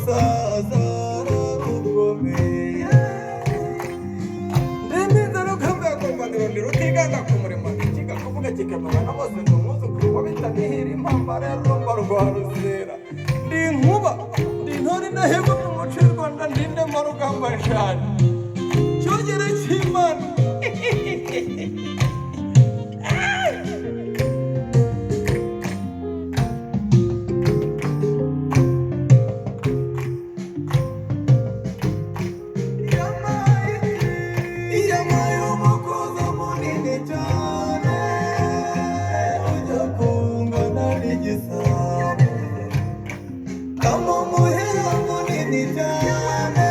Umusaza ararukomeye. Ndimiza rukamba yakombaniro, ndi rutiganda ku murimo, ikiga kuvuga kikamenywa na bose. Ndi umwuzukuru wa Bitanihira, impambara ya Rurumba rwa Ruzera. Ndi inkuba, ndi intore indahigwa mu muco w'u Rwanda, ndi indemarugamba nshaje cyogere cy'Imana. Yamaye umukuzo munini cyane, ujya kungana n'igisabo. Kama umuhera munini cyane.